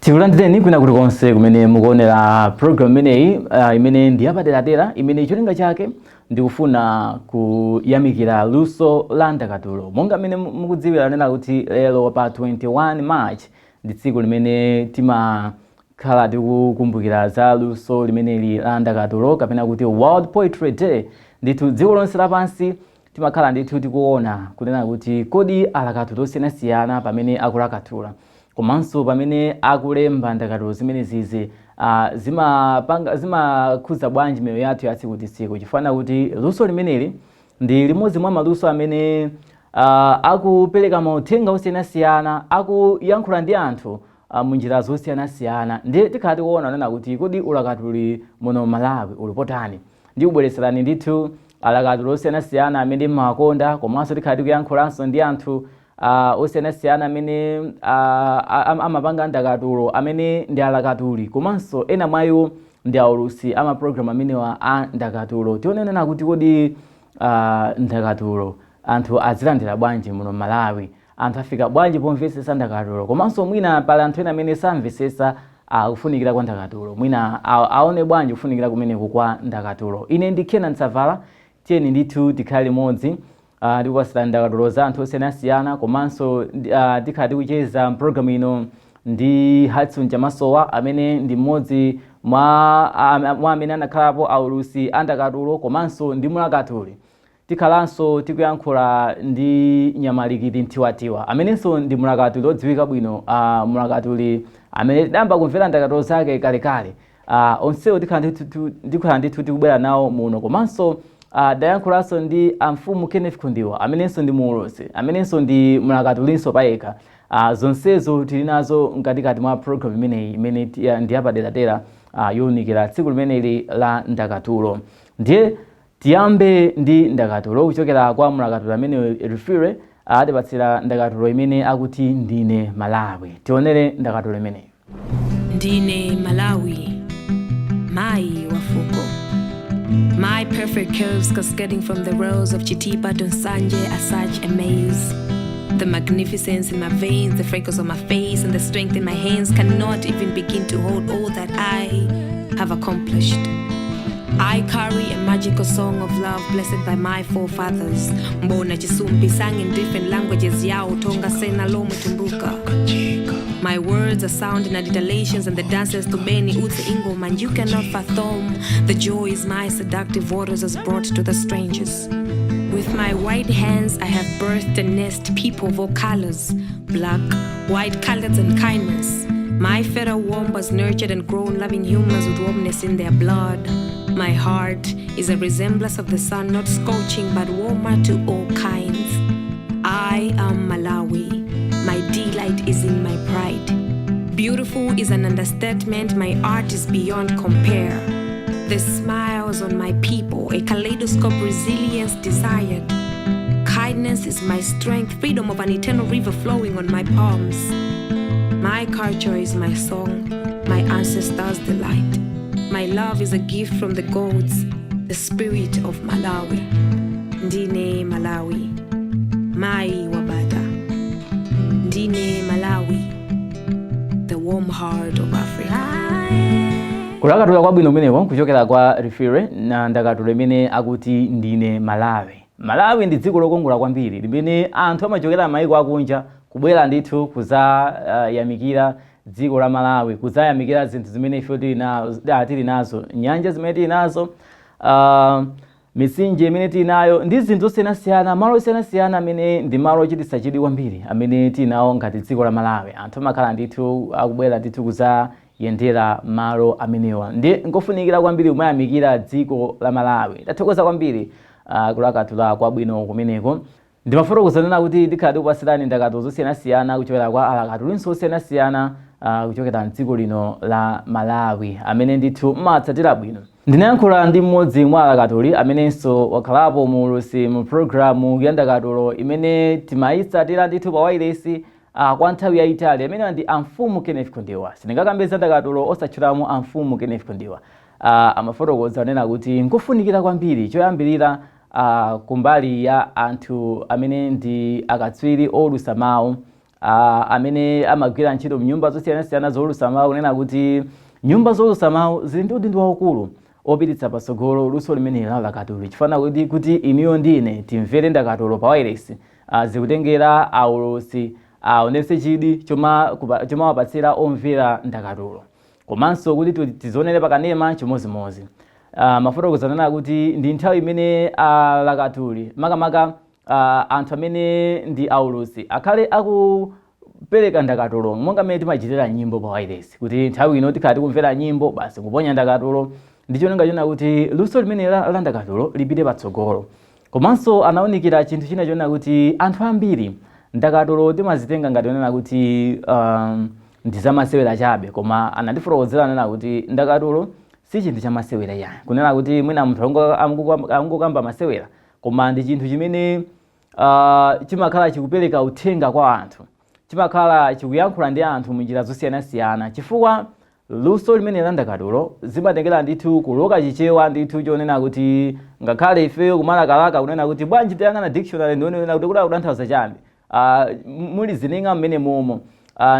Tikulandireni kwina kulikonse kumene mukuonera program imeneyi, imene ndi yapaderadera, imene cholinga chake ndikufuna kuyamikira luso la ndakatulo. Monga mmene mukudziwira nena kuti lero pa 21 March ndi tsiku limene timakhala tikukumbukira za luso limeneli la ndakatulo, kapena kuti World Poetry Day. Ndithu dziko lonse lapansi timakhala ndithu tikuona kunena kuti kodi alakatuli osiyanasiyana pamene akulakatula komanso pamene akulemba ndakatulo zimenezizi, zimapanga zimakhudza bwanji miyoyo yathu ya tsiku ndi tsiku, chifukwa kuti luso limeneli ndi limodzi mwa maluso amene akupereka mauthenga osiyanasiyana, akuyankhula ndi anthu munjira zosiyanasiyana. Ndiye tikhala tikuona kunena kuti kodi ulakatuli muno Malawi uli potani. Ndikubweretserani ndithu alakatuli osiyanasiyana amene mmawakonda, komanso tikhala tikuyankhulanso ndi anthu osiyanasiyana amene amapanga ndakatulo, amene ndi alakatuli, komanso ena mwa iwo ndi aulutsi amapulogalamu amenewa a ndakatulo. Tionenena kuti kodi ndakatulo anthu azilandira bwanji muno Malawi, anthu afika bwanji pomvetsetsa ndakatulo, komanso mwina pali anthu ena amene samvetsetsa kufunikira kwa ndakatulo, mwina aone bwanji kufunikira kumeneku kwa ndakatulo. Ine ndi Kenan Savala. Tiyeni ndithu tikhale limodzi. Ndikupasira ndakatulo za anthu osiyanasiyana, komanso tikhala tikucheza mpulogalamu ino ndi Hudson Chamasowa, amene ndi mmodzi mwa amene anakhalapo aulutsi a ndakatulo komanso ndi mulakatuli. Tikhalanso tikuyankhula ndi Nyamalikiti Nthiwatiwa, amenenso ndi mulakatuli odziwika bwino, mulakatuli amene tidayamba kumvera ndakatulo zake kalekale. Onsewo tikhala ndithu tikubwera nawo muno. Komanso dayankhulanso ndi amfumu Kenneth Khundiwa, amenenso ndi muulutsi, amenenso ndi mulakatulinso payekha. Zonsezo tili nazo mkatikati mwa program imeneyi, imene ndi yapaderadera, yowunikira tsiku limeneli la ndakatulo. Ndiye tiyambe ndi ndakatulo kuchokera kwa mulakatulo amene Rifire atipatsira ndakatulo imene akuti "Ndine Malawi". Tionere ndakatulo imeneyi. Ndine Malawi, Mai wa fuko. My perfect curves cascading from the roads of Chitipa to Nsanje are such a maze. The magnificence in my veins, the freckles on my face, and the strength in my hands cannot even begin to hold all that I have accomplished. I carry a magical song of love blessed by my forefathers. Mbona Chisumpi sang in different languages, Yao, Tonga, Sena, Lomwe, Tumbuka. My words are sound in alliterations and the dances to Beni, Utse, Ingoma, and you cannot fathom the joys my seductive waters has brought to the strangers. With my white hands, I have birthed a nest people of all colors: black, white, colors, and kindness. My fertile womb has nurtured and grown loving humans with warmness in their blood. My heart is a resemblance of the sun, not scorching but warmer to all kinds. I am Malawi. My delight is in my pride. Beautiful is an understatement. My art is beyond compare. The smiles on my people, a kaleidoscope resilience desired. Kindness is my strength, freedom of an eternal river flowing on my palms. My culture is my song, my ancestors' delight. My love is a gift from the gods, the spirit of Malawi. Ndine Malawi, Mai wa bata. Ndine Malawi, the warm heart of Africa. Kulakatula kwabwino kumeneko kuchokera kwa Rifire na ndakatulo imene akuti "Ndine Malawi". Malawi ndi dziko lokongola kwambiri limene anthu amachokera m'mayiko akunja kubwera ndithu kuzayamikira dziko la Malawi, kuzayamikira zinthu zimene ife tili nazo, nyanja zimene tili nazo, mitsinje imene tili nayo ndi zinthu zosiyanasiyana, malo osiyanasiyana amene ndi malo ochititsa chidwi kwambiri amene tili nawo ngati dziko la Malawi. Anthu amakhala ndithu akubwera ndithu kuzayendera malo amenewa. Ndi nkofunikira kwambiri kumayamikira dziko la Malawi. Tathokoza kwambiri kulakatula kwabwino kumeneko. Ndimafotokoza nena kuti ndikhala ndikupasirani ndakatulo zosiyanasiyana kuchokera kwa alakatulinso osiyanasiyana kuchokera mdziko lino la Malawi amene ndithu mmatsatira bwino. Ndinayankhula ndi mmodzi mwa alakatuli amenenso wakhalapo muulutsi mu programu ya ndakatulo imene timayitsatira ndithu pa wailesi kwa nthawi yayitali. Amenewa ndi amfumu Kenneth Khundiwa. Sindingakambe za ndakatulo osatchulamo amfumu Kenneth Khundiwa. Amafotokoza kunena kuti nkofunikira kwambiri choyambirira, kumbali ya anthu amene ndi akatswiri owulutsa mawu. Amene amagwira ntchito mnyumba zosiyanasiyana zowulutsa mawu, kunena kuti nyumba zowulutsa mawu zili ndi udindo waukulu opititsa patsogolo luso limeneli la ulakatuli, chifukwa kuti inuyo ndi ine timvere ndakatulo pa wireless, zikutengera aulutsi aonetse chidwi chomawapatsira omvera ndakatulo, komanso kuti tizionere pakanema chimozimozi. Mafotokozanana kuti ndi nthawi imene alakatuli, makamaka anthu amene ndi aulutsi, akhale akupereka ndakatulo monga mmene timachitira nyimbo pa wireless, kuti nthawi ino tikhala tikumvera nyimbo, basi kuponya ndakatulo, ndi cholinga chona kuti luso limene la ndakatulo lipite patsogolo. Komanso anawunikira chinthu china chona kuti anthu ambiri ndakatulo timazitenga ngati onena kuti ndi zamasewera chabe, koma anandifotokozera anena kuti ndakatulo si chinthu chamasewera yayi, kunena kuti mwina munthu angokamba masewera, koma ndi chinthu chimene chimakhala chikupereka uthenga kwa anthu, chimakhala chikuyankhula ndi anthu munjira zosiyanasiyana, chifukwa luso limene la ndakatulo zimatengera ndithu kuloka Chichewa ndithu chonena kuti ngakhale ifeyo kumalakalaka kunena kuti bwanji tiyang'ana dictionary ndionena kuti kuda kutanthauza chani. Muli zining'a mmene momo,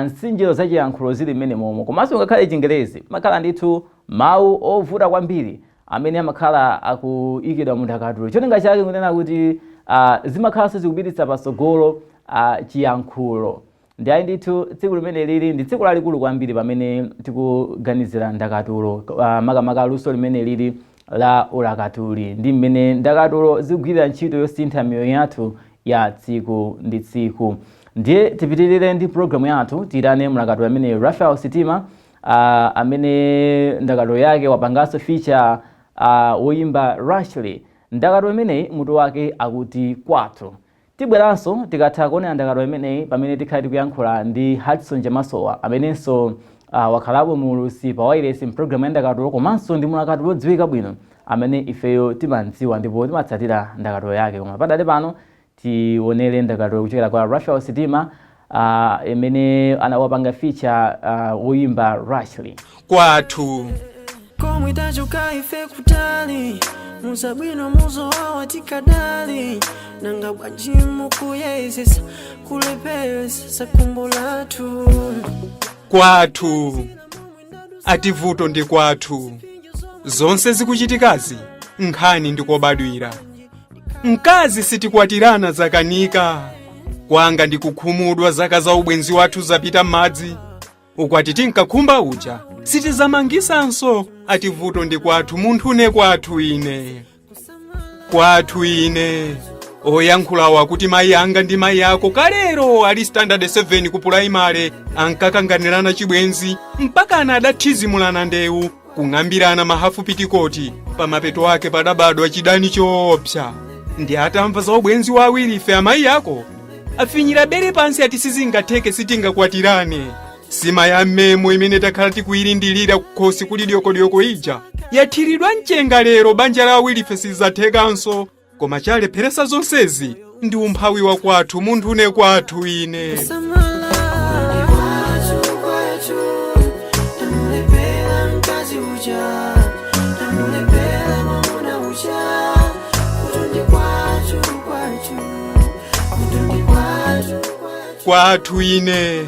nsinjiro zachiyankhulo zili mmene momo, komanso ngakhale Chingerezi makhala ndithu mawu ovuta kwambiri amene amakhala akuyikidwa mu ndakatulo. Cholinga chake kunena kuti zimakhalanso zikupititsa patsogolo chiyankhulo. Ndi ayi ndithu, tsiku limene lili ndi tsiku lalikulu kwambiri pamene tikuganizira ndakatulo, makamaka luso limene lili la ulakatuli ndi mmene ndakatulo zikugwirira ntchito yosintha miyoyo yathu ya tsiku ndi tsiku. Ndiye tipitirire ndi programu yathu, tiyitane mlakatuli amene Raphael Sitima, amene ndakatulo yake wapanganso feature woyimba Rashley. Ndakatulo imeneyi mutu wake akuti Kwathu. Tibweranso tikatha kuonera ndakatulo imeneyi, pamene tikhale tikuyankhula ndi Hudson Chamasowa, amenenso wakhalapo muulutsi pa wireless mpulogalamu ya ndakatulo, komanso ndi mulakatulo wodziwika bwino amene ifeyo timadziwa ndipo timatsatira ndakatulo yake. Koma padali pano tionere ndakatulo kuchokera kwa Raphael Sitima, imene anawapanga feature woyimba Rashley. Kwathu. Komwe tachoka ife kutali, muzabwino muzowawa tikadali, nanga bwanji mukuyesesa kulepesa kumbo lathu? Kwathu, ati vuto ndi kwathu. Zonse zikuchitikazi nkhani ndikobadwira. Mkazi sitikwatirana zakanika. Kwanga ndikukhumudwa, zaka za ubwenzi wathu zapita m'madzi. Ukwati tinkakhumba uja sitizamangisanso. Ati vuto ndi kwathu, munthu ne kwathu ine, kwathu ine. Oyankhulawa kuti mayi anga ndi mayi ako kalero ali standard 7 ku pulaimale ankakanganirana chibwenzi mpaka ana adathizimulana ndewu, kung'ambirana mahafu pitikoti. Pamapeto ake padabadwa chidani choopsa. Ndi atamva za ubwenzi wa awiri ife, amayi ako afinyira bere pansi, ati sizingatheke, sitingakwatirane. Sima ya mmemo imene takhala tikuyilindirira kukhosi kuli dyokodyoko ija yathiridwa mchenga lero. Banja la awiri ife sizidzathekanso. Koma chalepheresa zonsezi ndi umphawi wa kwathu, munthu ne kwathu ine. Samala kwathu, kwathu, tamulepera mkazi uja, tamulepera mwamuna uja. Kutundi kwathu, kwathu, kutundi kwathu, kwathu. Kwathu ine,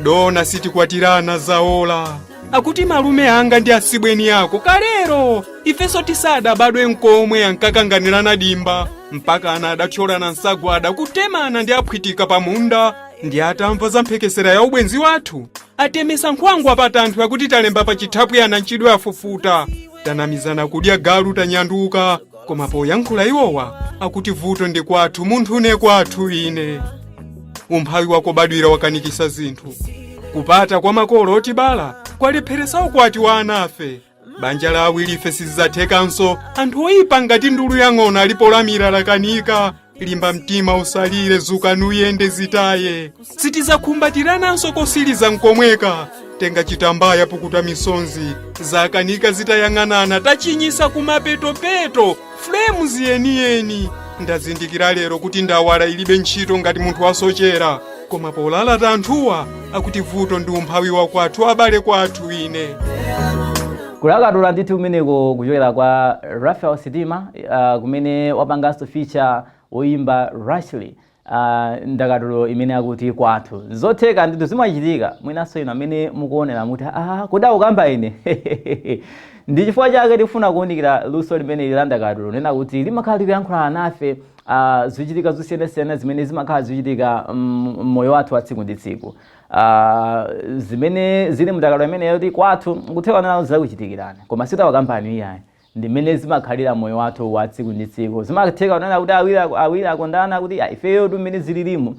dona sitikwatirana zaola. Akuti malume anga ndi asibweni ako kalero ifenso tisadabadwe nkomwe ankakanganirana dimba mpaka ana adathyolana nsagwada, kutemana ndi aphwitika pamunda. Ndi atamva za mphekesera ya ubwenzi wathu atemesa nkhwangwa pa tanthwe, akuti talemba pa chithapwi ana mchidwe afufuta, tanamizana kudya galu tanyanduka. Koma poyankhula iwowa akuti vuto ndi kwathu, munthu ne kwathu ine. Umphawi wakobadwira wakanikisa zinthu. Kupata kwa makolo otibala kwalepheresa ukwati wa anafe. Banja la awiri ife sizidzathekanso. Anthu oyipa ngati ndulu yang'ono alipolamira lakanika. Limba mtima, usalire, zukanuyende zitaye. Sitidzakumbatirananso kosiliza nkomweka. Tenga chitambaya, pukuta misonzi. Zakanika zitayang'anana, tachinyisa kumapetopeto flames yeniyeni. Ndazindikira lero kuti ndawala ilibe ntchito ngati munthu wasochera. Koma polalata anthuwa akuti vuto ndi umphawi wa kwathu, abale, kwathu ine. Kulakatula ndithu kumeneko kuchokera kwa Raphael Sitima, kumene wapanganso feature woyimba Rashley. Ndakatulo imene akuti Kwathu. Zotheka ndithu, zimachitika. Mwinanso inu amene mukuonera muti, "Ah, kodi akukamba ine?" Ndi chifukwa chake tifuna kuwunikira luso limene la ndakatulo, nena kuti limakhala likuyankhula nafe zochitika zosiyanasiyana zimene zimakhala zikuchitika mmoyo wathu wa tsiku ndi tsiku. Zimene zili mndakatulo imeneyo kuti Kwathu, nkutheka nazo zakuchitikirani, koma sitawakambani iyayi. Ndimene zimakhalira moyo wathu wa tsiku ndi tsiku. Zimatheka kunena kuti awiri awiri akondana kuti, "Ah, ifeyo tumene zililimu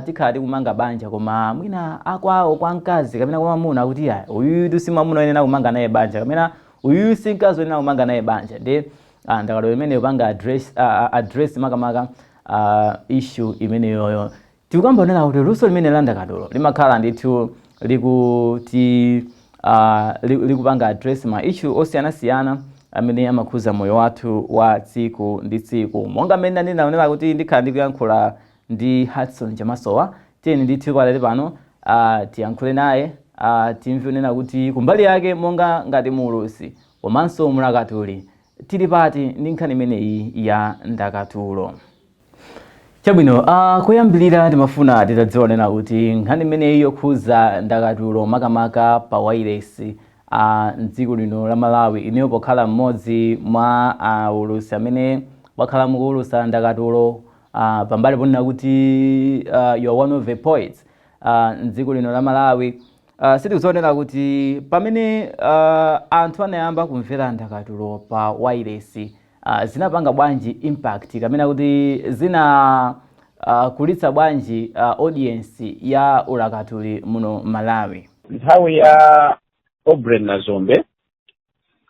tikhala tikumanga banja," koma mwina akwawo kwa mkazi kapena kwa mwamuna akuti, "Ah, uyuyu si mwamuna oyenera kumanga naye banja," kapena, "Uyuyu si mkazi oyenera kumanga naye banja." Ndi ndakatulo imeneyo panga address makamaka issue imeneyoyo. Tikukamba kunena kuti luso limene la ndakatulo limakhala ndithu likuti likupanga address ma issue osiyanasiyana amene amakhuza moyo wathu wa tsiku ndi tsiku. Monga mmene ndinaonera kuti ndikhala ndikuyankhula ndi Hudson Chamasowa, tiyeni ndithu pakati pano tiyankhule naye, timve kunena kuti kumbali yake monga ngati muulutsi komanso mlakatuli, tili pati ndi nkhani imeneyi ya ndakatulo. Chabwino, koyambirira timafuna titadziwa nena kuti nkhani imeneyi yokhuza ndakatulo makamaka pa wireless mdziko lino la Malawi, ineyo pokhala mmodzi mwa aulutsi amene wakhala mukuulutsa ndakatulo, pambali ponena kuti you are one of the poets mdziko lino la Malawi, sitikuzoonera kuti pamene anthu anayamba kumvera ndakatulo pa wireless, zinapanga bwanji impact kapena kuti zina kulitsa bwanji audience ya ulakatuli muno Malawi? Nthawi ya Aubrey Nazombe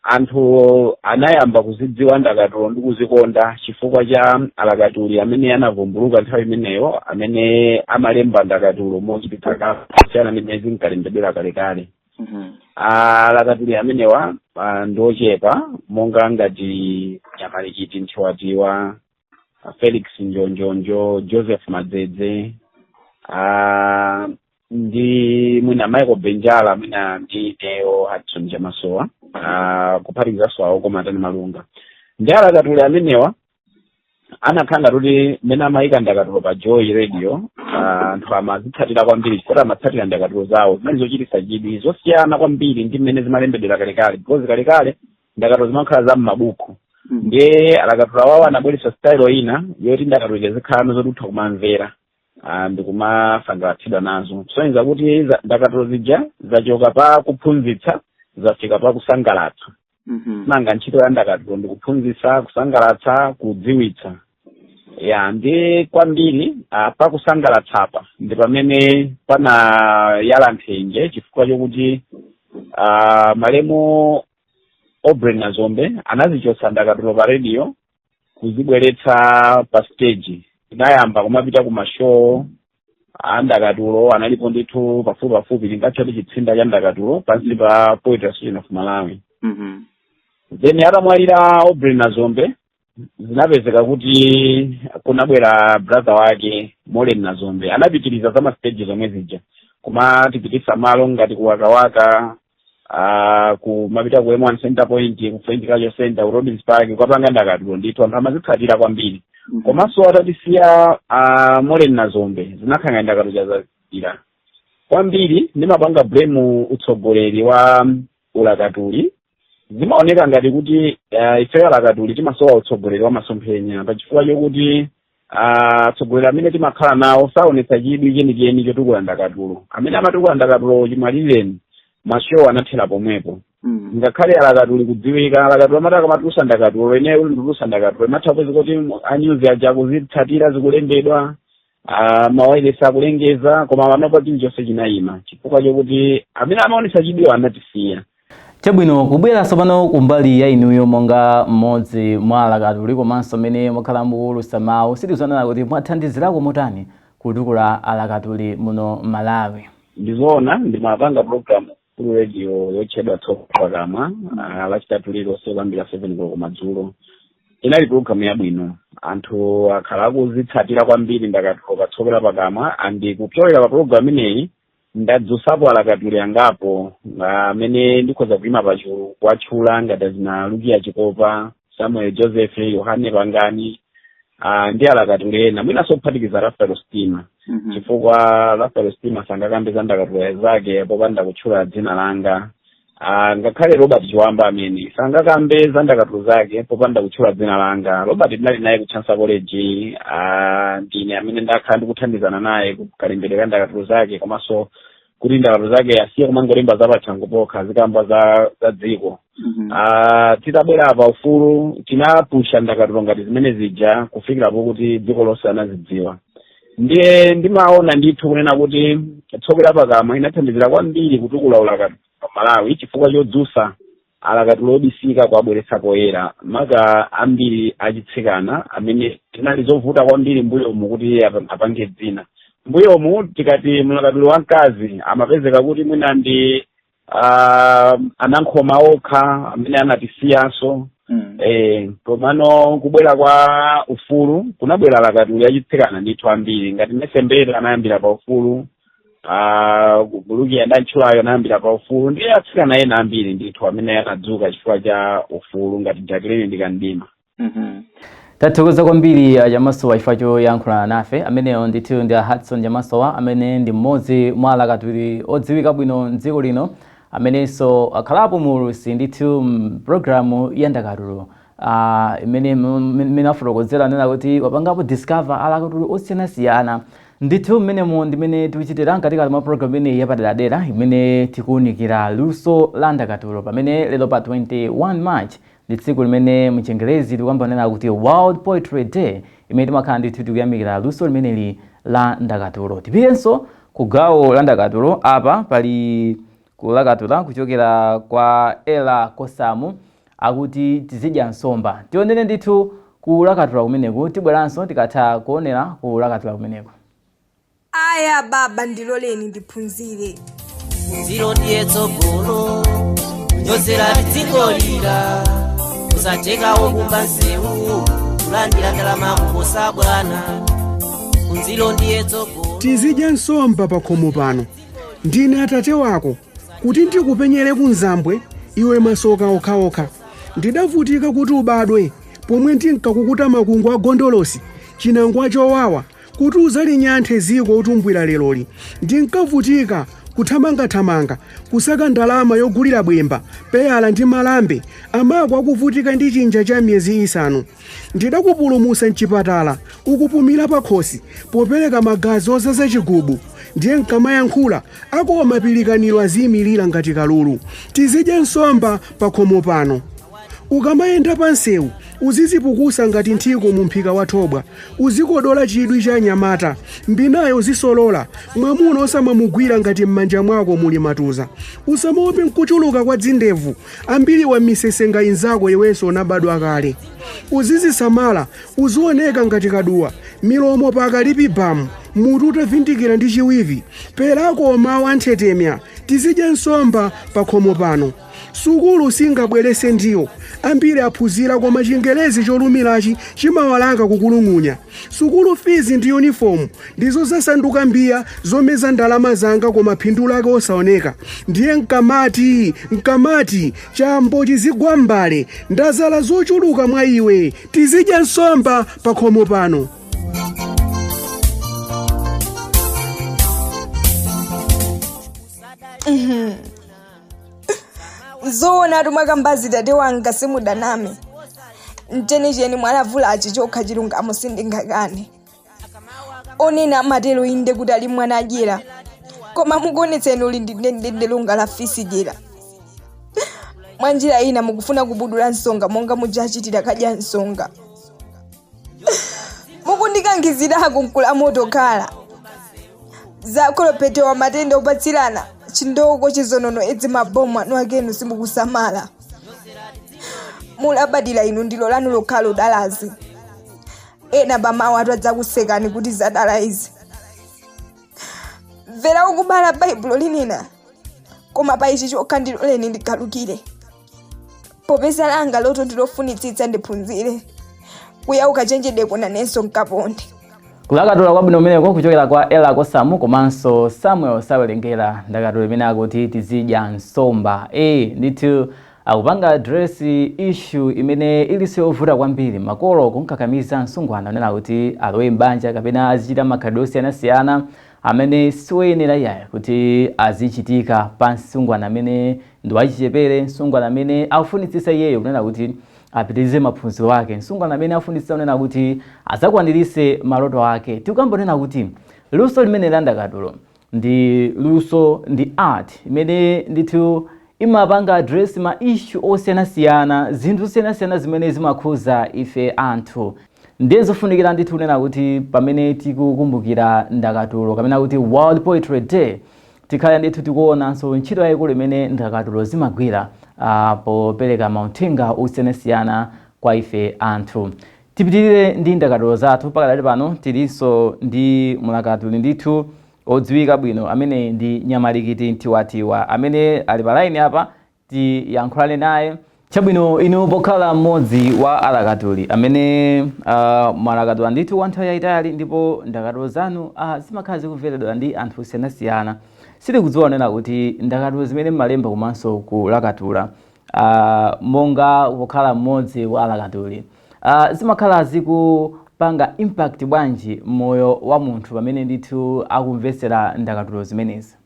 anthu anayamba kuzidziwa ndakatulo ndi kuzikonda chifukwa cha alakatuli amene anavumbuluka nthawi imeneyo, amene amalemba ndakatulo mochititsa kusiyana ndi mmene zinkalembedwera kalekale. Alakatuli amenewa ndi ochepa, monga ngati Nyamalikiti Nthiwatiwa, Felix Njonjonjo, Joseph Madzedze, ndi mwina Michael Benjala, mwina ndi Teo Hudson Chamasowa, kuphatikizanso awo koma atani Malunga. Ndi alakatuli amenewa anakhala ngati kuti mmene amayika ndakatulo pa Joy Radio, anthu amazitsatira kwambiri chifukwa amatsatira ndakatulo zawo zimene zochititsa chidwi, zosiyana kwambiri ndi mmene zimalembedwera kalekale, because kalekale ndakatulo zimakhala za m'mabuku. Ndiye alakatulo awawo anabweretsa style ina yoti ndakatulo zikhala zoti kumamvera ndikumasangalatsidwa nazo, kusonyeza kuti ndakatulo zija zachoka pa kuphunzitsa, zafika pa kusangalatsa. Nanga ntchito ya ndakatulo ndikuphunzitsa, kusangalatsa, kudziwitsa. Ya, ndi kwambiri pakusangalatsapa ndi pamene panayala nthenje, chifukwa chokuti malemu Aubrey Nazombe anazichotsa ndakatulo pa radio kuzibweretsa pa stage. Tinayamba kumapita ku ma show a ndakatulo, analipo ndithu pafupi pafupi, tingatchati chitsinda cha ndakatulo pansi pa Poetry Association of Malawi. Then atamwalira Aubrey Nazombe, zinapezeka kuti kunabwera brother wake Molen Nazombe, anapitiriza za ma stage zomwe zija, kumatipitisa malo ngati kuwakawaka, kumapita ku M1 Center Point, ku French Cultural Center, ku Robins Park, kukapanga ndakatulo. Ndithu anthu amazitsatira kwambiri. Komanso atatisiya Molen Nazombe, zinakhala ndakatulo chazazira kwambiri. Ndimapanga blame utsogoleri wa ulakatuli. Zimaoneka ngati kuti ifeyo alakatuli timasowa utsogoleri wa masomphenya, pachifukwa chokuti atsogoleri amene timakhala nawo saonetsa chidwi chenicheni chotukula ndakatulo. Amene amatukula ndakatulo chimwalireni, ma show anathera pomwepo. Ngakhale alakatuli kudziwika, alakatulo amati akamatulusa ndakatulo, ineyo kuti nditulusa ndakatulo, imatha kupeza kuti anyuzi aja akuzitsatira, zikulembedwa, mawayilesi akulengeza, koma panopa chilichonse chinayima chifukwa chokuti amene amaonetsa chidwiwo anatisiya. Chabwino, kubweranso pano kumbali ya inuyo monga mmodzi mwa alakatuli komanso mmene mwakhala mukuwulutsa mawu, sitikusanena kuti mwathandizirako motani kutukula alakatuli muno Malawi? Ndizoona, ndimapanga program ku radio yotchedwa Tsoka Pakamwa, Lachitatu lililonse kuyambira 7 koloko madzulo. Inali program yabwino, anthu akhala akuzitsatira kwambiri ndakatulo Patsokera Pakamwa. And kupyolera pa program ineyi ndadzusapo alakatuli angapo amene ndikhoza kuima pachulu kuwatchula, ngati azina Lukia Chikopa, Samuel Joseph, Yohane Pangani. Ndi alakatuli ena mwinanso kuphatikiza Rafael Stima, chifukwa Rafael Stima sangakambe za ndakatulo zake popanda kutchula dzina langa. Ngakhale Robert Chiwamba amene sangakambe za ndakatulo zake popanda kutchula dzina langa. Robert ndinali naye ku Chancellor College. Ndine amene ndakhala ndikuthandizana naye kukalembedwe ka ndakatulo zake, komanso kuti ndakatulo zake asiye kumangolemba zapatsango pokha, zikamba za dziko. Titabwera pa ufulu tinapusha ndakatulo ngati zimene zija kufikirapo kuti dziko lonse anazidziwa. Ndiye ndimaona ndithu kunena kuti Tsokwe Lapakamwa inathandizira kwambiri kutukula ulakatulo pa Malawi, chifukwa chodzusa alakatulo obisika kuabweretsa poyera, maka ambiri achitsikana amene tinali zovuta kwambiri mbuyomu kuti apange dzina. Mbuyomu tikati mlakatulo wamkazi amapezeka kuti mwina ndi anankhoma okha amene anatisiyanso. Komano kubwera kwa ufulu kunabwera alakatuli achitsikana ndithu ambiri, ngati Nesembera anayambira pa ufulu, Buluki ndantchulayo anayambira pa ufulu, ndiye atsikana ena ambiri ndithu amene anadzuka chifukwa cha ufulu ngati Jacqueline Ndikandima. Tathokoza kwambiri Chamasowa chifukwa choyankhulana nafe. Ameneyo ndithu ndi a Hudson Chamasowa, amene ndi mmodzi mwa alakatuli odziwika bwino mdziko lino, amenenso akhalapo muulutsi ndithu mpulogalamu ya ndakatulo, imene mmene afotokozera anena kuti wapangapo discover alakatuli osiyanasiyana ndithu. Mmenemo ndimene tikuchitira mkatikati mwa program imeneyi yapaderadera imene tikuwunikira luso la ndakatulo, pamene lero pa 21 March ndi tsiku limene mchingerezi tikuyambanena kuti World Poetry Day, imene timakhala ndithu tikuyamikira luso limeneli la ndakatulo. Tipitenso ku gawo la ndakatulo. Apa pali kulakatula kuchokera kwa Ella Kosamu, akuti "Tizidya Nsomba". Tionere ndithu kulakatula kumeneku. Tibweranso tikatha kuonera kulakatula kumeneku. Aya baba, ndiloleni ndiphunzire. Ziro ndiye tsogolo, kunyozera dziko lira usatekawo kumba nsewu kulandira ndalama kuposa bwana. Phunziro ndiye tsogolo. Tizidya nsomba pa khomo pano. Ndine atate wako kuti ndikupenyere kunzambwe iwe masoka okhaokha. Ndidavutika kuti ubadwe pomwe ndinkakukuta makungu a gondolosi, chinangwa chowawa, kuti uzalinyanthe ziko utumbwira leroli. Ndinkavutika kuthamangathamanga kusaka ndalama yogulira bwemba, peyala ndi malambe, amako akuvutika ndi chinja cha miyezi 5. Ndidakupulumutsa mchipatala ukupumira pakhosi popereka magazi ozaza chigubu. Ndiye nkamayankhula akoma pilikaniro aziyimirira ngati kalulu. Tizidya nsomba pa khomo pano. Ukamayenda pa nsewu uzizipukusa ngati nthiko mu mphika wa thobwa, uzikodola chidwi cha anyamata, mbinayo uzisolola, mwamuna osamamugwira ngati m'manja mwako muli matuza. Usamaope nkuchuluka kwa dzindevu, ambiri wa misesenga inzako iwenso unabadwa kale. Uzizisamala, uzioneka ngati kaduwa, milomo pakalipi bamu, mutu utavindikira ndi chiwivi, perako mawu anthetemya. Tizidya nsomba pa khomo pano. Sukulu singabwerese ndiwo, ambiri aphunzira koma chingerezi cholumilachi chimawalanga kukulung'unya. Sukulu fees ndi uniform ndizo zasanduka mbiya zomeza ndalama zanga, koma phindu lake osaoneka. Ndiye nkamati nkamati chambo chizigwa mbale, ndazala zochuluka mwa iwe. Tizidya nsomba pa khomo pano. Zoona tumwakambazi tate wanga, simudaname. Mchenicheni mwalavulachi chokha chilungamo sindingakane. Onena amatero inde kuti ali mwana adyera, koma mukuonetseni uli ndi lunga la fisi dyera. Mwanjira ina mukufuna kubudula nsonga monga mujachitira kadya nsonga. Mukundikangizirako mkula moto khala zakolopetewa matenda opatsirana chindoko, chizonono, edzi, mabomu anu akenu simukusamala. Mulabadira inu ndilo lanu lokhalo dalazi. Ena pamawu atu adzakusekani kuti zadala izi. Mvera ukubala Baibulo linena, koma pa ichi chokha ndiloleni ndigalukire, popeza langa loto ndilofunitsitsa ndiphunzire kuyauka chenjedeko nanenso nkaponde. Kulakatula kwabwino kumeneko kuchokera kwa Ella Kosamu komanso Samuel Sawerengera, ndakatulo imene akuti "Tizidya Nsomba". Ndithu. Akupanga address issue imene ilinso yovuta kwambiri, makolo kunkakamiza msungwana onena kuti alowe m'banja kapena azichita makhalidwe osiyanasiyana amene siwoyenera iyayo kuti azichitika pa msungwana amene ndi wachichepere, msungwana amene akufunitsitsa iyeyo kunena kuti apitirize maphunziro ake, msungwana amene afunitsitsa kunena kuti azakwanirise maloto ake. Tikambonena kuti luso limene la ndakatulo ndi luso, ndi art imene ndithu imapanga address ma issue osiyanasiyana, zinthu zosiyanasiyana zimene zimakhuza ife anthu. Ndiye zofunikira ndithu kunena kuti pamene tikukumbukira ndakatulo kapena kuti World Poetry Day, tikhale ndithu tikuonanso ntchito yayikulu imene ndakatulo zimagwira popereka mauthenga osiyanasiyana kwa ife anthu. Tipitirire ndi ndakatulo zathu. Pakadali pano tilinso ndi mlakatuli ndithu odziwika bwino amene ndi Nyamalikiti Mtiwatiwa amene ali pa line apa, tiyankhulane naye. Chabwino, inu pokhala mmodzi wa alakatuli amene mwalakatula ndithu kwa nthawi yayitali ndipo ndakatulo zanu zimakhala zikumveredwa ndi anthu osiyanasiyana, sitikudziwa kunena kuti ndakatulo zimene mmalemba komanso kulakatula, monga pokhala mmodzi wa alakatuli, zimakhala zikupanga impact bwanji moyo wa munthu pamene ndithu akumvetsera ndakatulo zimenezi?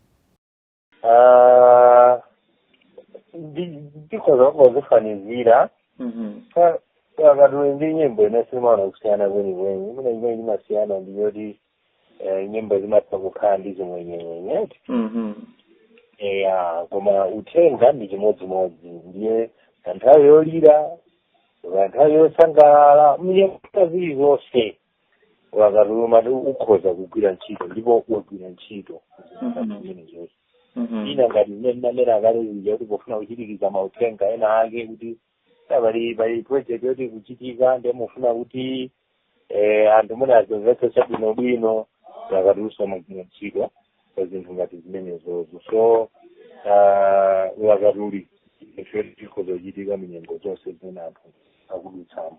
Ndikhoza kungozifanizira ndakatulo ndi nyimbo. Ine simaona kusiyana kwenikweni. Imene chimene chimasiyana ndi yoti nyimbo zimatha kukhala ndi zimwenyenyenye, eya, koma uthenga ndi chimodzimodzi. Ndiye pa nthawi yolira, pa nthawi yosangalala, mnyengo zilizonse, wakatuluma ukhoza kugwira ntchito ndipo wagwira ntchito zimenezozo. Ina ngati imene ndinanena kale zija kuti pofuna kuchirikiza mauthenga ena ake kuti pali project yoti kuchitika, ndiye mufuna kuti anthu mune azimvetsetsa bwinobwino, akatulusa magwira ntchito pa zinthu ngati zimenezozo. So ulakatuli ife tikhoza kuchitika munyengo zonse zimene anthu akudutsamo.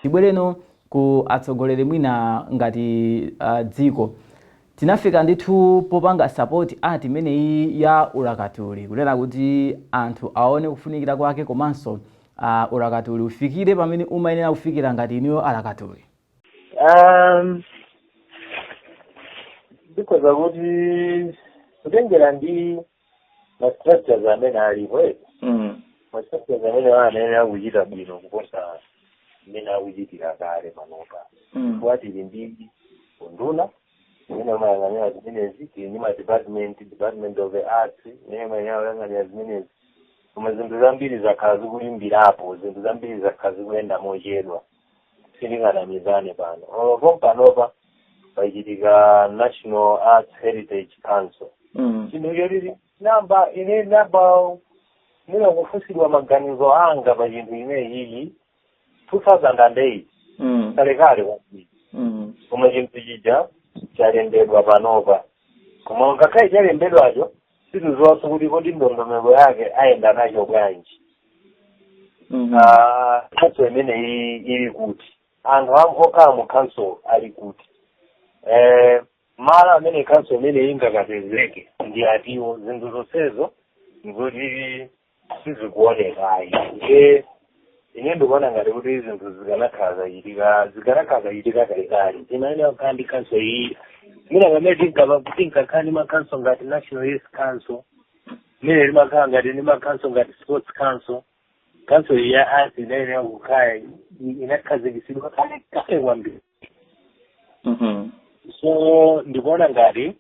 Tibwereno ku atsogoleri. Mwina ngati dziko tinafika ndithu popanga support art imeneyi ya ulakatuli, kunena kuti anthu aone kufunikira kwake komanso ulakatuli ufikire pamene umayenera kufikira, ngati inuyo alakatuli? Ndikhoza kuti kutengera ndi ma structures amene alipo, ma structures amene anayenera kuchita bwino kuposa mmene akuchitira kale panopa, chifukwa tili ndi unduna imene umayang'anira zimenezi, tili ndi ma department, Department of the Arts imene imayenera kuyang'anira zimenezi, koma zinthu zambiri zakhala zikulimbirapo, zinthu zambiri zakhala zikuyenda mochedwa, sitinganamizane pano. Olopo panopa pachitika National Arts Heritage Council, chinthu chotiti namba ine namba mwina kufunsidwa maganizo anga pa chinthu chimene chichi 2008, kalekale kwambiri, koma chinthu chija chalembedwa panopa. Koma ngakhale chalembedwacho, sitiziwanso kuti kodi ndondomeko yake ayenda nacho bwanji. Council imene ili kuti anthu okhala mu council ali kuti, malo amene council imene ingakapezeke ndi atiwo, zinthu zonsezo nzoti sizikuonekayi. Nde ine ndikuona ngati kuti zinthu zikanakhala zachitika kalekale, zimayenera kukhala ndi council iyi. Mwina pamene tinkakhala ndi ma council ngati National Youth Council, imene limakhala ngati ndi ma council ngati Sports Council, council ya arts inayenera kukhala inakhazikitsidwa kale kale kwambiri. So ndikuona ngati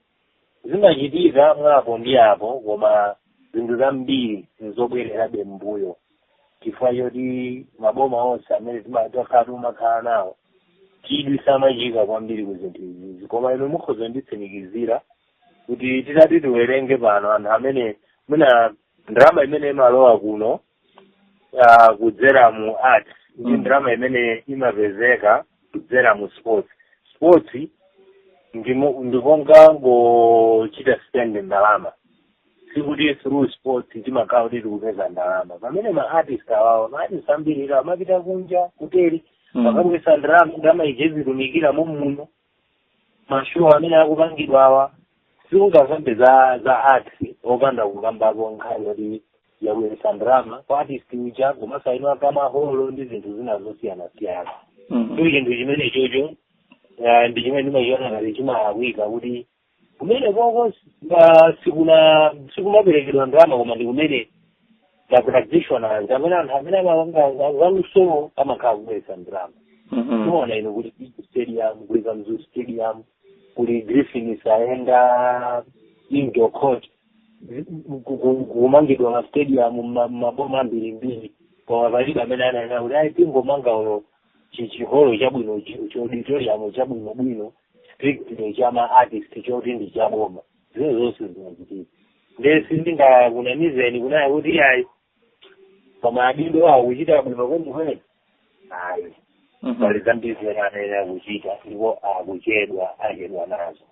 zimachitika mwapo ndi apo, koma zinthu zambiri nzobwererabe mbuyo chifukwa choti maboma onse amene timakhala timakhala nawo chidwi samachika kwambiri ku zinthu izizi. Koma inu mukhoza nditsimikizira kuti titati tiwerenge pano anthu amene mwina ndalama imene imalowa kuno kudzera mu arts ndi ndalama imene imapezeka kudzera mu sports, sports ndikongangochita spend ndalama, sikuti through sports timakhala kuti tikupeza ndalama, pamene ma artist awawo, ma artist ambiri ila amapita kunja kuteri akabwesa ndalama, ndalama ije zitumikira muno. Ma show amene akupangidwa awa, siungakambe za arts opanda kukambapo nkhani yoti Yabweretsa ndalama kwa artist uja komanso ino akamaholo ndi zinthu zina zosiyanasiyana. Ndi chinthu chimene chocho ndi chimene ndimachiona ngati chimalakwika, kuti kumene koko sikuna sikumaperekedwa ndalama, koma ndi kumene the practitioners amene anthu amene amapanga zalusowo amakhala kubweretsa ndalama. Timaona ino kuli Big Stadium, kuli Kamuzu Stadium, kuli Griffin Saenda Indoor Court, kumangidwa ma stadium maboma ambirimbiri, koma palibe amene ananena kuti ayi, tingomanga uno chiholo chabwino, chi auditorium chabwino bwino, strictly cha ma artist, choti ndi chaboma. Zimene zonse zinachitika, nde sindingakunamizeni kunaya kuti ayi, koma adindo awo kuchita bwino kwenikweni, ayi, pali zambiri zimene anayenera kuchita ndipo akuchedwa, achedwa nazo.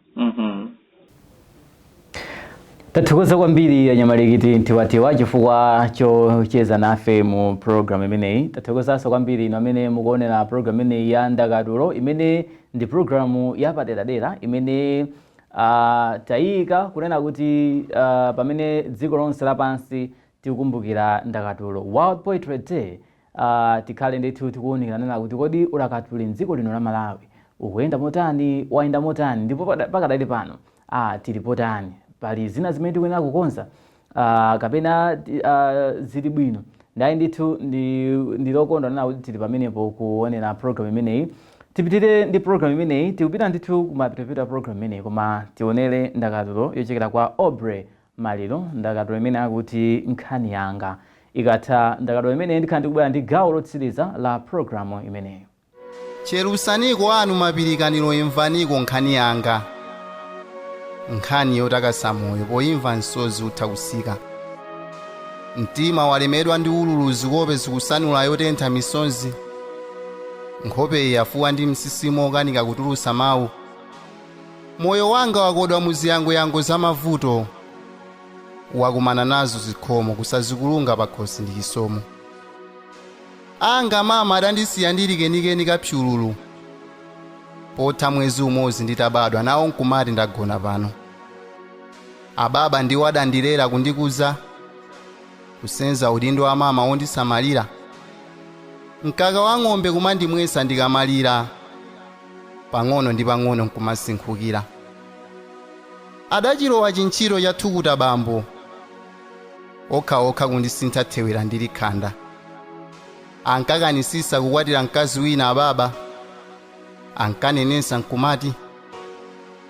Tathokoza kwambiri Anyamalikiti Ntiwatiwa chifukwa chocheza nafe mu program imeneyi. Tathokozanso kwambiri inu amene mukuonera program imeneyi ya Ndakatulo, imene ndi programu yapaderadera imene tayika kunena kuti pamene dziko lonse lapansi tikukumbukira ndakatulo, World Poetry Day, tikhale ndithu tikuwunikira nena kuti kodi ulakatuli mdziko lino la Malawi ukuyenda motani, wayenda motani, ndipo pakadali pano tili potani, pali zina zimene tikuyenera kukonza kapena zili bwino. Ndayi ndithu, ndilokondwa nena kuti tili pamenepo kuonera program imeneyi. Tipitire ndi program imeneyi, tikupita ndithu kumapitapita program imeneyi, koma tionere ndakatulo yochokera kwa Aubrey Maliro, ndakatulo imene akuti "Nkhani Yanga". Ikatha ndakatulo imeneyi, ndikhala ndikubwera ndi gawo lotsiriza la programu imeneyi. Cherusaniko anu mapirikaniro, imvaniko nkhani yanga, nkhani yotakasa moyo, poimva msozi utha kusika. Mtima walemedwa ndi ululu, zikope zikusanula yotentha misonzi, nkhope yafuwa ndi msisimo okanika kutulusa mawu. Moyo wanga wakodwa mu ziyangoyango za mavuto, wakumana nazo zikhomo, kusazikulunga pakhosi ndi chisomo. Anga mama adandisiya ndili kenikeni kapyululu, potha mwezi umodzi nditabadwa, nawo nkumati ndagona pano. Ababa ndiwo adandilera, kundikuza, kusenza udindo wa mama wondisamalira, mkaka wa ng'ombe kumandimwesa ndikamalira, pang'ono ndi pang'ono nkumasinkhukira. Adachilowa chintchito cha thukuta bambo, okhaokha kundisintha thewera ndili khanda. Ankakanisisa kukwatira mkazi wina ababa, ankanenesa nkumati,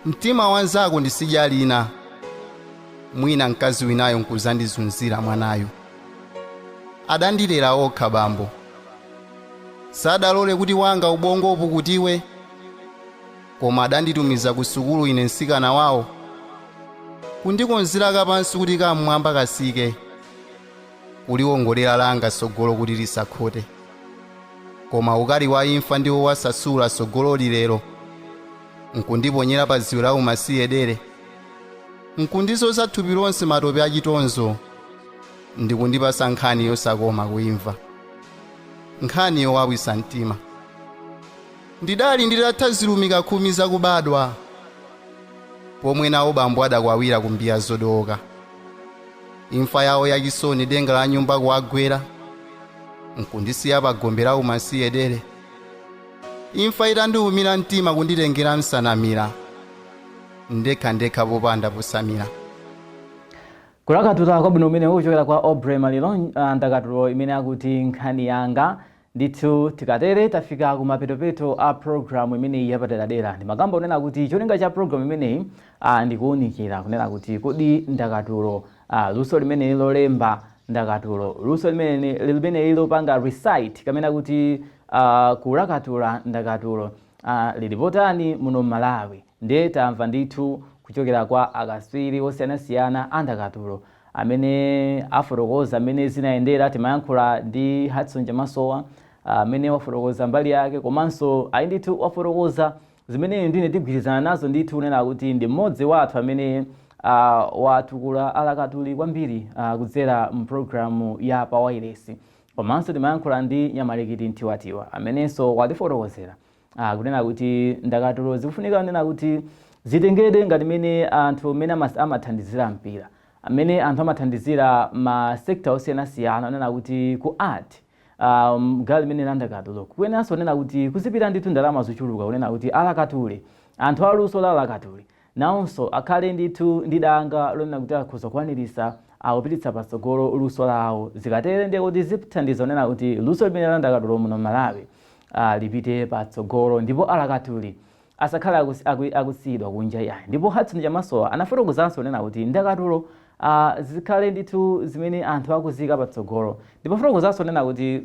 "Mtima wanzako ndisidya lina, mwina mkazi winayo nkuzandizunzira mwanayo." Adandilera okha bambo, sadalole kuti wanga ubongo upukutiwe, koma adanditumiza ku sukulu ine mtsikana wawo, kundikonzera kapansi kuti kam'mwamba kasike, kuliwongolera langa tsogolo kuti lisakhote. Koma ukali wa imfa ndiwo wasasula tsogolo lilero, nkundiponyera pa dziwe la umasiye dere, nkundizoza thupi lonse matope achitonzo, ndikundipasa nkhani yosakoma kuimva, nkhani yowawisa mtima. Ndidali nditatha zilumika 10 zakubadwa pomwe nawo bambo adakwawira kumbiya zodowoka. Imfa yawo yachisoni, denga la nyumba kuwagwera, nkundisiya pa gombe la umasiye dere. Imfa itandiwumira mtima, kunditengera msanamira, ndekhandekha popanda posamira. Kulakatula kwabwino umene kuchokera kwa Aubrey Maliro, ndakatulo imene akuti "Nkhani Yanga". Ndithu tikatere tafika kumapetopeto a programu imeneyi yapaderadera. Ndimakamba kunena kuti cholinga cha programu imeneyi ndikuwunikira kunena kuti kodi ndakatulo, luso limene lolemba ndakatulo, luso limene lopanga recite kamene kuti kulakatula ndakatulo, lili potani muno Malawi. Ndiye tamva ndithu kuchokera kwa akaswiri osiyanasiyana a ndakatulo amene afotokoza amene zinayendera. Timayankhula ndi Hudson Chamasowa amene wafotokoza mbali yake, komanso ayi ndithu wafotokoza zimene ndine tigwirizana nazo ndithu, kunena kuti ndi mmodzi wathu amene watukula alakatuli kwambiri kudzera mpulogalamu ya pawailesi. Komanso timayankhula ndi Nyamalikiti Nthiwatiwa amenenso watifotokozera kunena kuti ndakatulo zikufunika kunena kuti zitengedwe ngati mene anthu mene amathandizira mpira. Amene anthu amathandizira ma sector osiyanasiyana, onena kuti ku art, gawo limene la ndakatulo, kuyenanso onena kuti kuzipita ndithu ndalama zochuluka, kunena kuti alakatule, anthu aluso la alakatule nawonso akhale ndithu ndi danga lonena kuti akhoza kukwaniritsa akupititsa patsogolo luso lawo. Zikatere ndiye kuti zithandiza onena kuti luso limene la ndakatulo muno Malawi lipite patsogolo, ndipo alakatuli asakhale akusiyidwa kunja yayi. Ndipo Hudson Chamasowa anafotokozanso onena kuti ndakatulo zikhale ndithu zimene anthu akuzika patsogolo. Ndipo fotokozanso onena kuti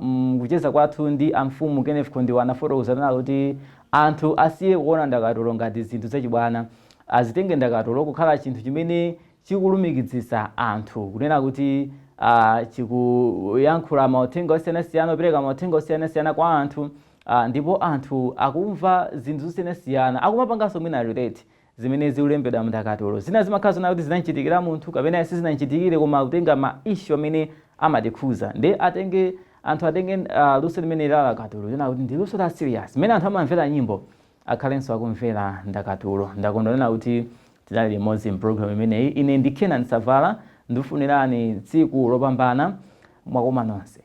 mkucheza kwathu ndi amfumu Kenneth Kondiwa, anafotokoza onena kuti anthu asiye kuona ndakatulo ngati zinthu zachibwana, azitenge ndakatulo kukhala chinthu chimene chikulumikizitsa anthu, kunena kuti chikuyankhula mauthenga osiyanasiyana, kupereka mauthenga osiyanasiyana kwa anthu, ndipo anthu akumva zinthu zosiyanasiyana, akumapanganso mwina relate zimene zikulembedwa mndakatulo. Zina zimakhala zona kuti zinamchitikira munthu kapena sizinachitikire, koma kutenga ma issue amene amatikhuza, ndi atenge anthu atenge luso limene la ndakatulo lina kuti ndi luso la serious. Mmene anthu amamvera nyimbo, akhalenso akumvera ndakatulo. Ndakondwa kuti tinali limodzi mpulogalamu imeneyi. Ine ndi Kenan Savala, ndikufunirani tsiku lopambana. Mwakoma nonse.